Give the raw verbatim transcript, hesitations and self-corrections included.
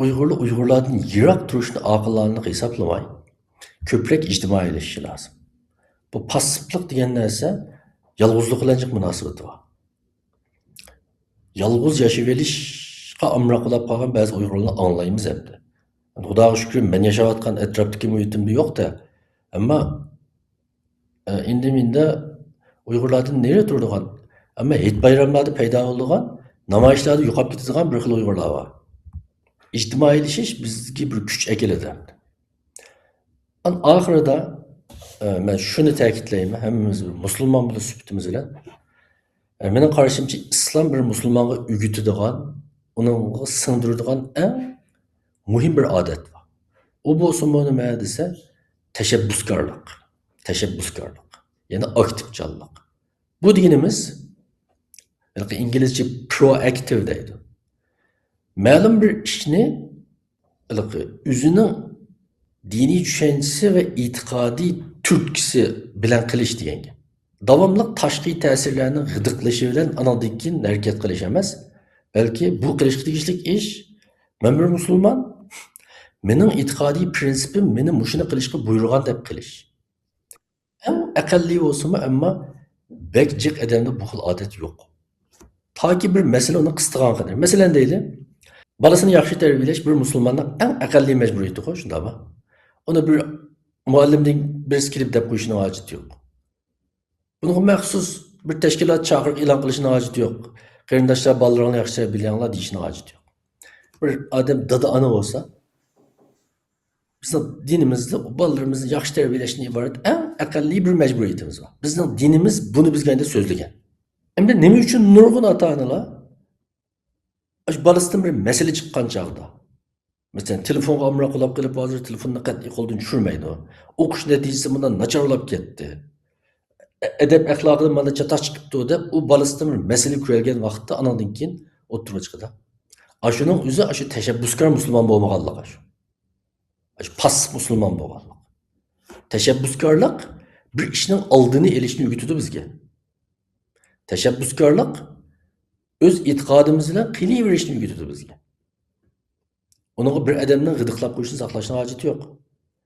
ئۇيغۇرلار ئۇيغۇرلاردىن يىراق تۇرۇشنى ئاقىلانىلىك ھېسابلىماي، كۆپرەك ئىجتىمائىيلىشىشى لازىم. بۇ پاسسىپلىق دېگەن نەرسە يالغۇزلۇق بىلەن جىق مۇناسىۋىتى بار. يالغۇز ياشىۋېلىشقا ئامراق بولاپ قالغان بەزى ئۇيغۇرلارنى ئاڭلايمىز ئەمدى. خۇداغا شۈكرى، مەن ياشاۋاتقان ئەتراپتىكى مۇھىتىمدا يوق-دە. ئەمما، ئە، ئىندى مىندە ئۇيغۇرلاردىن نېرى تۇرىدىغان، ئەمما ھېيت بايراملاردا پەيدا بولىدىغان، نامايىشلاردا يوقاپ كېتىدىغان بىر خىل ئۇيغۇرلار بار. ئىجتىمائىيلىشىش بىزگە بىر كۈچ ئەكېلىدۇ. ئەن ئاخىرىدا، ئە، مەن شۇنى تەكىتلەيمەن، ھەممىمىز بىر مۇسۇلمان بولۇش سۈپىتىمىز بىلەن. ئە، مېنىڭ قارىشىمچە، ئىسلام بىر مۇسۇلمانغا ئۆگىتىدىغان، ئۇنىڭغا سىڭدۈرىدىغان ئەڭ مۇھىم بىر ئادەت بار. ئۇ بولسىمۇ نېمە دېسە، تەشەببۇسكارلىق. تەشەببۇسكارلىق. يەنى ئاكتىپچانلىق. بۇ دېگىنىمىز، ھېلىقى ئىنگلىزچە پروئاكتىۋ دەيدۇ. مەلۇم بىر ئىشنى ھېلىقى ئۆزىنىڭ دىنىي چۈشەنچىسى ۋە ئېتىقادىي تۈرتكىسى بىلەن قىلىش دېگەن گەپ. داۋاملىق تاشقى تەسىرلەرنىڭ غىدىقلىشى بىلەن ئانىڭدىن كېيىن ھەرىكەت قىلىش ئەمەس، بەلكى بۇ قىلىشقا تېگىشلىك ئىش، مەن بىر مۇسۇلمان، مېنىڭ ئېتىقادىي پىرىنسىپىم مېنى مۇشۇنى قىلىشقا بۇيرۇغان دەپ قىلىش. ئەڭ ئەقەللىي بولسىمۇ، ئەمما بەك جىق ئادەمدە بۇ خىل ئادەت يوق. تاكى بىر مەسىلە ئۇنى قىستىغان قەدەر. مەسىلەن دەيلى، بالىسىنى ياخشى تەربىيەلەش بىر مۇسۇلماننىڭ ئەڭ ئەقەللىي مەجبۇرىيىتىغۇ، شۇنداقمۇ؟ ئۇنى بىر مۇئەللىمدىن بىرسى كېلىپ دەپ قويۇشىنىڭ ھاجىتى يوق. بۇنىڭغا مەخسۇس بىر تەشكىلات چاقىرىق ئېلان قىلىشىنىڭ ھاجىتى يوق. قېرىنداشلار، بالىلىرىڭلارنى ياخشى تەربىيەلەڭلار دېيىشنىڭ ھاجىتى يوق. بىر ئادەم دادا-ئانا بولسا، بىزنىڭ دىنىمىزدا بالىلىرىمىزنى ياخشى تەربىيەلەشتىن ئىبارەت ئەڭ ئەقەللىي بىر مەجبۇرىيىتىمىز بار. بىزنىڭ دىنىمىز بۇنى بىزگە ئەمدى سۆزلىگەن. ئەمدى نېمە ئۈچۈن نۇرغۇن ئاتا-ئانىلار ئاشۇ بالىسىدىن بىر مەسىلە چىققان چاغدا، مەسىلەن، تېلېفونغا ئامراق بولاپ قېلىپ، ھازىر تېلېفوننى قەتئىي قولدىن چۈشۈرمەيدۇ. ئوقۇش نەتىجىسى مۇنداق ناچارلاپ كەتتى. ئە-، ئەدەپ ئەخلاقىدا مانا چاتاق چىقىپتۇ دەپ، ئۇ بالىسىدىن بىر مەسىلە كۆرۈلگەن ۋاقىتتا ئانىڭدىن كېيىن ئوتتۇرىغا چىقىدۇ. ئاشۇنىڭ ئۆزى ئاشۇ تەشەببۇسكار مۇسۇلمان بولمىغانلىق ئاشۇ. ئاشۇ پاسسىپ مۇسۇلمان بولغانلىق. تەشەببۇسكارلىق بىر ئىشنىڭ ئالدىنى ئېلىشنى ئۆگىتىدۇ بىزگە. تەشەببۇسكارلىق ئۆز ئېتىقادىمىز بىلەن قېلىۋېرىشنى ئۆگىتىدۇ بىزگە. ئۇنىڭغا بىر ئادەمنىڭ غىدىقلاپ قويۇشنى ساقلاشنىڭ ھاجىتى يوق.